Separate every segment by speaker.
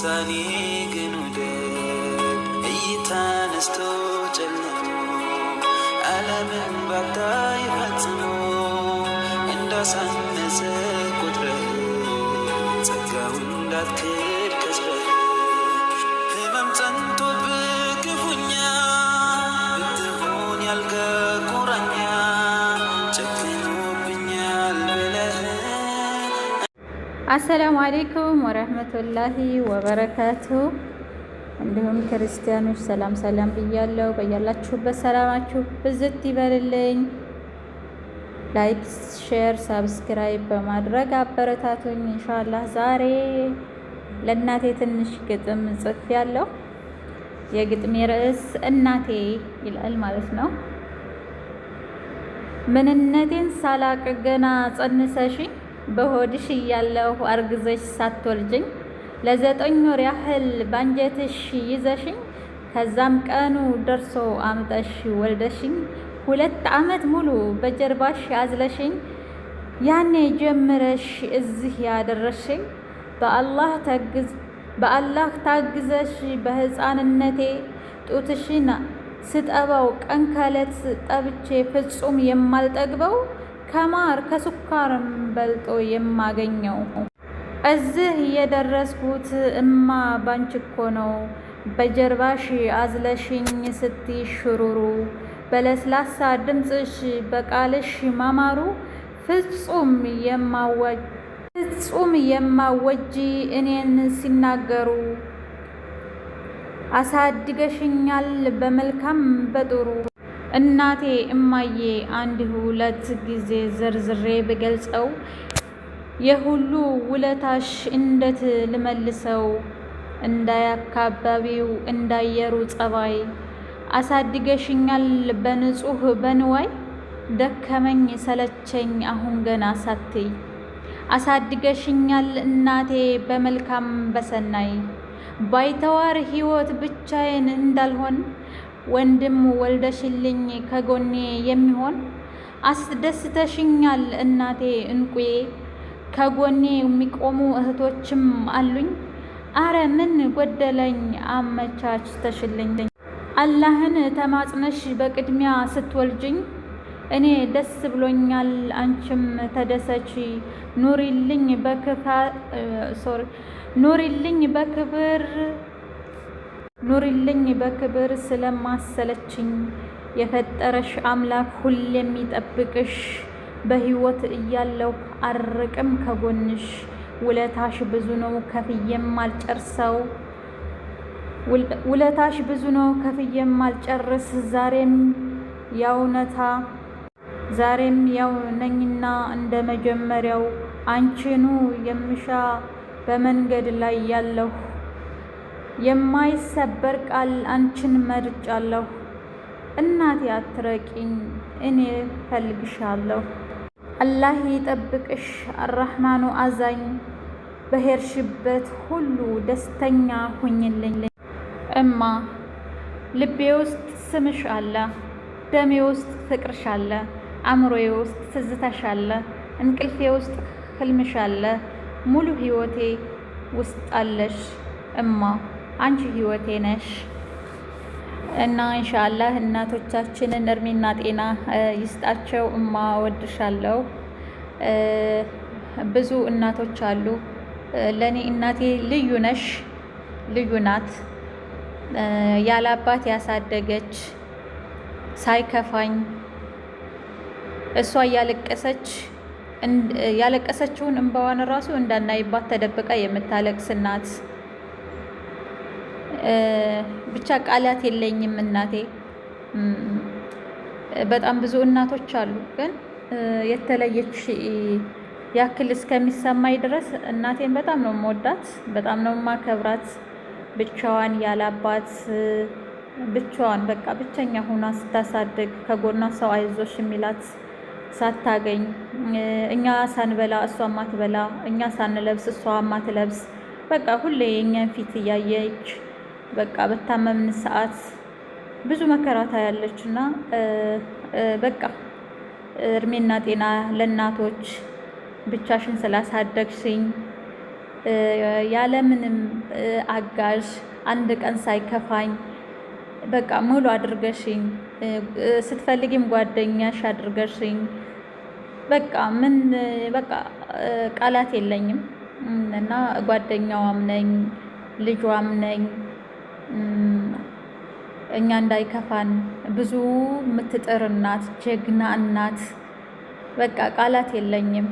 Speaker 1: ውሳኔ ግን ውደድ እይታ ነስቶ ጨልሞ ዓለምን ባታይ ፈጽሞ እንዳሳነሰ ቁጥረህ ጸጋውን እንዳትክድ ከስረህ ህመም ጸንቶብህ ክፉኛ ብትሆን ያልጋ ቁራኛ ጨክኖብኛል ብለህ።
Speaker 2: አሰላሙ አሌይኩም ወረህመቱላሂ ወበረካቱ። እንዲሁም ክርስቲያኖች ሰላም ሰላም ብያለሁ። በያላችሁበት ሰላማችሁ ብዝት ይበልልኝ። Like፣ share፣ subscribe በማድረግ አበረታቱኝ። ኢንሻአላህ ዛሬ ለእናቴ ትንሽ ግጥም ጽፌያለሁ። የግጥሜ ርዕስ እናቴ ይላል ማለት ነው። ምንነቴን ሳላቅ ገና ጸንሰሽኝ፣ በሆድሽ እያለሁ አርግዘሽ ሳትወልጅኝ፣ ለ9 ወር ያህል ባንጀትሽ ይዘሽኝ፣ ከዛም ቀኑ ደርሶ አምጠሽ ወልደሽኝ፣ 2 ዓመት ሙሉ በጀርባሽ አዝለሽኝ፣ ያኔ ጀምረሽ እዚህ ያደረሽኝ፣ በአላህ ታግዘሽ በህፃንነቴ ጡትሽን ስጠባው ቀን ከዕለት ጠብቼ ፍጹም የማልጠግበው፣ ከማር ከስኳርም በልጦ የማገኘው፣ እዚህ የደረስኩት እማ ባንቺ እኮ ነው። በጀርባሽ አዝለሽኝ ስትይ ሽሩሩ፣ በለስላሳ ድምፅሽ በቃልሽ ማማሩ፣ ፍጹም የማወጂ እኔን ሲናገሩ፣ አሳድገሽኛል በመልካም በጥሩ። እናቴ እማዬ አንድ ሁለት ጊዜ ዘርዝሬ ብገልጸው፣ የሁሉ ውለታሽ እንዴት ልመልሰው? እንዳያካባቢው እንዳየሩ ጸባይ አሳድገሽኛል በንጹህ በንዋይ፣ ደከመኝ ሰለቸኝ አሁን ገና ሳትይ አሳድገሽኛል እናቴ በመልካም በሰናይ። ባይተዋር ሕይወት ብቻዬን እንዳልሆን ወንድም ወልደሽልኝ ከጎኔ የሚሆን፣ አስደስተሽኛል እናቴ እንቁዬ፣ ከጎኔ የሚቆሙ እህቶችም አሉኝ። አረ ምን ጎደለኝ አመቻችተሽልኝ። አላህን ተማጽነሽ በቅድሚያ ስትወልጅኝ እኔ ደስ ብሎኛል፣ አንቺም ተደሰቺ። ኑሪልኝ በክብር፣ ኑሪልኝ በክብር ስለማሰለችኝ። የፈጠረሽ አምላክ ሁሌም ይጠብቅሽ። በህይወት እያለሁ አርቅም ከጎንሽ። ውለታሽ ብዙ ነው ከፍዬም አልጨርሰው፣ ውለታሽ ብዙ ነው ከፍዬም አልጨርስ። ዛሬም ያውነታ ዛሬም ያው ነኝና እንደ መጀመሪያው አንቺኑ የምሻ በመንገድ ላይ ያለሁ፣ የማይሰበር ቃል አንቺን መርጫለሁ። እናቴ አትረቂኝ እኔ ፈልግሻለሁ። አላህ ይጠብቅሽ አራህማኑ አዛኝ፣ በሄድሽበት ሁሉ ደስተኛ ሁኝልኝ። እማ ልቤ ውስጥ ስምሽ አለ፣ ደሜ ውስጥ ፍቅርሽ አለ፣ አእምሮዬ ውስጥ ትዝታሽ አለ፣ እንቅልፌ ውስጥ ህልምሽ አለ፣ ሙሉ ህይወቴ ውስጥ አለሽ እማ፣ አንቺ ህይወቴ ነሽ። እና ኢንሻአላህ እናቶቻችንን እድሜና ጤና ይስጣቸው። እማ እወድሻለሁ። ብዙ እናቶች አሉ። ለእኔ እናቴ ልዩ ነሽ፣ ልዩ ናት። ያለ አባት ያሳደገች፣ ሳይከፋኝ እሷ እያለቀሰች ያለቀሰችውን እንባዋን ራሱ እንዳናይባት ተደብቃ የምታለቅስ እናት። ብቻ ቃላት የለኝም እናቴ። በጣም ብዙ እናቶች አሉ፣ ግን የተለየች ያክል እስከሚሰማኝ ድረስ እናቴን በጣም ነው የምወዳት፣ በጣም ነው የማከብራት። ብቻዋን ያላባት ብቻዋን በቃ ብቸኛ ሆና ስታሳድግ፣ ከጎኗ ሰው አይዞሽ የሚላት ሳታገኝ፣ እኛ ሳንበላ እሷ ማትበላ፣ እኛ ሳንለብስ እሷ ማትለብስ፣ በቃ ሁሌ የእኛን ፊት እያየች በቃ በታመምን ሰዓት ብዙ መከራ ታያለች። እና በቃ እድሜና ጤና ለእናቶች፣ ብቻሽን ስላሳደግሽኝ ያለምንም አጋዥ አንድ ቀን ሳይከፋኝ በቃ ሙሉ አድርገሽኝ፣ ስትፈልጊም ጓደኛሽ አድርገሽኝ፣ በቃ ምን በቃ ቃላት የለኝም እና ጓደኛዋም ነኝ፣ ልጇም ነኝ። እኛ እንዳይከፋን ብዙ የምትጥር እናት፣ ጀግና እናት፣ በቃ ቃላት የለኝም።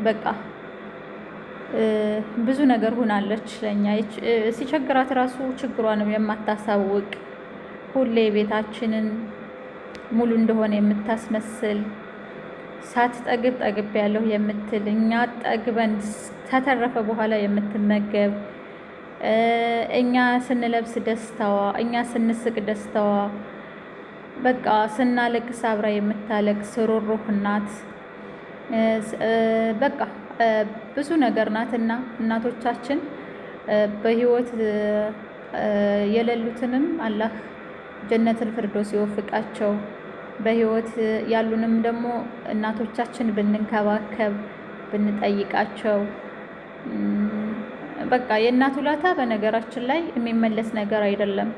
Speaker 2: በቃ ብዙ ነገር ሆናለች ለኛ። ሲቸግራት ራሱ ችግሯንም የማታሳውቅ፣ ሁሌ ቤታችንን ሙሉ እንደሆነ የምታስመስል፣ ሳትጠግብ ጠግብ ያለሁ የምትል፣ እኛ ጠግበን ተተረፈ በኋላ የምትመገብ፣ እኛ ስንለብስ ደስታዋ፣ እኛ ስንስቅ ደስታዋ፣ በቃ ስናለቅስ አብራ የምታለቅስ ሩሩህ እናት፣ በቃ ብዙ ነገር ናትና እናቶቻችን በህይወት የሌሉትንም አላህ ጀነትን ፍርዶስ ይወፍቃቸው። በህይወት ያሉንም ደግሞ እናቶቻችን ብንንከባከብ፣ ብንጠይቃቸው፣ በቃ የእናት ውለታ በነገራችን ላይ የሚመለስ ነገር አይደለም።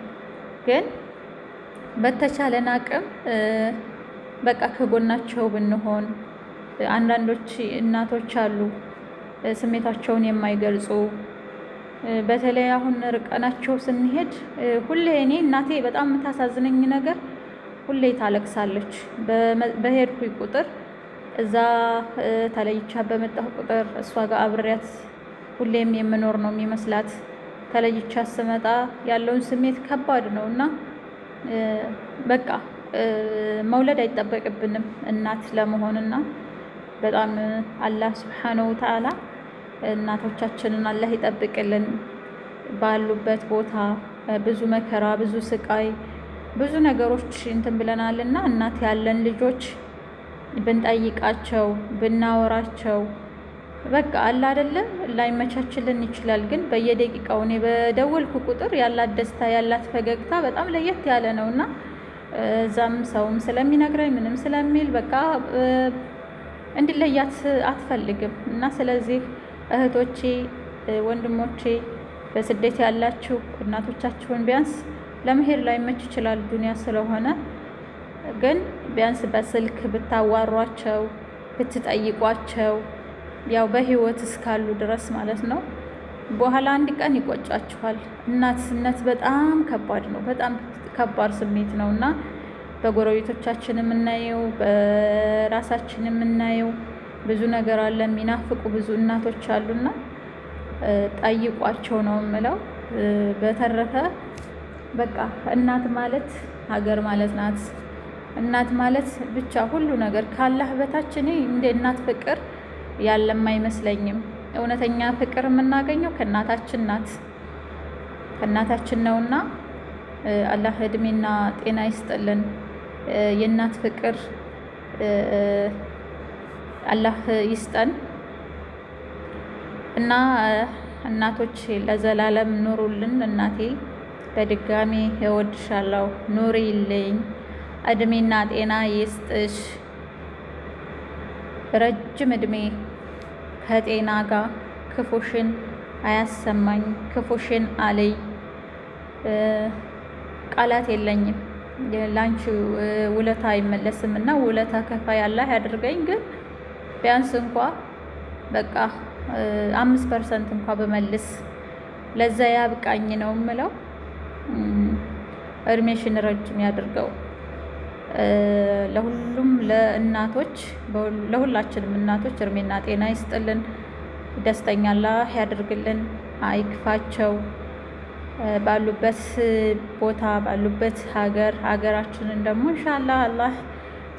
Speaker 2: ግን በተቻለን አቅም በቃ ከጎናቸው ብንሆን። አንዳንዶች እናቶች አሉ ስሜታቸውን የማይገልጹ። በተለይ አሁን ርቀናቸው ስንሄድ ሁሌ እኔ እናቴ በጣም የምታሳዝነኝ ነገር ሁሌ ታለቅሳለች። በሄድኩኝ ቁጥር፣ እዛ ተለይቻ በመጣሁ ቁጥር እሷ ጋር አብሬያት ሁሌም የምኖር ነው የሚመስላት። ተለይቻ ስመጣ ያለውን ስሜት ከባድ ነው እና በቃ መውለድ አይጠበቅብንም እናት ለመሆንና በጣም አላህ ስብሓነሁ ወተዓላ እናቶቻችንን አላህ ይጠብቅልን። ባሉበት ቦታ ብዙ መከራ፣ ብዙ ስቃይ፣ ብዙ ነገሮች እንትን ብለናል እና እናት ያለን ልጆች ብንጠይቃቸው፣ ብናወራቸው፣ በቃ አለ አይደለም ላይመቻችልን ይችላል። ግን በየደቂቃው እኔ በደወልኩ ቁጥር ያላት ደስታ፣ ያላት ፈገግታ በጣም ለየት ያለ ነው እና እዛም ሰውም ስለሚነግረኝ ምንም ስለሚል በቃ እንዲለያት አትፈልግም። እና ስለዚህ እህቶቼ፣ ወንድሞቼ፣ በስደት ያላችሁ እናቶቻችሁን ቢያንስ ለመሄድ ላይመች ይችላል ዱንያ ስለሆነ፣ ግን ቢያንስ በስልክ ብታዋሯቸው፣ ብትጠይቋቸው፣ ያው በህይወት እስካሉ ድረስ ማለት ነው። በኋላ አንድ ቀን ይቆጫችኋል። እናትነት በጣም ከባድ ነው። በጣም ከባድ ስሜት ነው እና በጎረቤቶቻችን የምናየው፣ በራሳችን የምናየው ብዙ ነገር አለ። የሚናፍቁ ብዙ እናቶች አሉና ጠይቋቸው ነው የምለው። በተረፈ በቃ እናት ማለት ሀገር ማለት ናት። እናት ማለት ብቻ ሁሉ ነገር፣ ካላህ በታች እኔ እንደ እናት ፍቅር ያለም አይመስለኝም። እውነተኛ ፍቅር የምናገኘው ከእናታችን ናት፣ ከእናታችን ነውና አላህ እድሜና ጤና ይስጥልን። የእናት ፍቅር አላህ ይስጠን እና እናቶች ለዘላለም ኑሩልን። እናቴ በድጋሚ እወድሻለሁ፣ ኑሪልኝ፣ እድሜና ጤና ይስጥሽ፣ ረጅም እድሜ ከጤና ጋር፣ ክፉሽን አያሰማኝ፣ ክፉሽን አልይ። ቃላት የለኝም። ላንቺ ውለታ አይመለስም እና ውለታ ከፋይ አላህ ያድርገኝ። ግን ቢያንስ እንኳ በቃ 5% እንኳ በመልስ ለዛ ያብቃኝ ነው የምለው። እድሜሽን ረጅም ያድርገው። ለሁሉም ለእናቶች፣ ለሁላችንም እናቶች እድሜና ጤና ይስጥልን። ደስተኛ አላህ ያድርግልን፣ አይክፋቸው። ባሉበት ቦታ፣ ባሉበት ሀገር፣ ሀገራችንን ደግሞ ኢንሻአላህ አላህ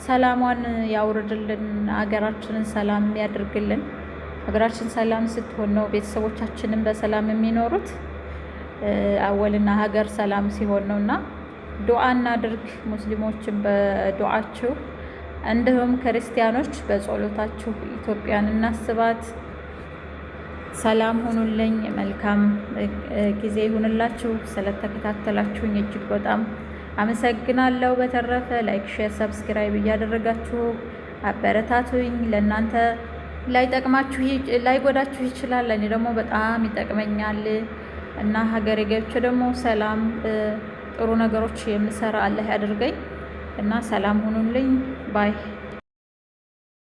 Speaker 2: ሰላሟን ያውርድልን። ሀገራችንን ሰላም ያድርግልን። ሀገራችን ሰላም ስትሆን ነው ቤተሰቦቻችንን በሰላም የሚኖሩት። አወልና ሀገር ሰላም ሲሆን ነው እና ዱዓ እናድርግ። ሙስሊሞችን በዱዓችሁ እንዲሁም ክርስቲያኖች በጸሎታችሁ ኢትዮጵያን እናስባት። ሰላም ሁኑልኝ። መልካም ጊዜ ይሁንላችሁ። ስለተከታተላችሁኝ እጅግ በጣም አመሰግናለሁ። በተረፈ like፣ share፣ subscribe እያደረጋችሁ አበረታቱኝ። ለእናንተ ላይጠቅማችሁ ላይጎዳችሁ ይችላል። ለእኔ ደግሞ በጣም ይጠቅመኛል እና ሀገሬ ገብቼ ደግሞ ሰላም ጥሩ ነገሮች የምሰራ አላህ ያድርገኝ እና ሰላም ሁኑልኝ bye።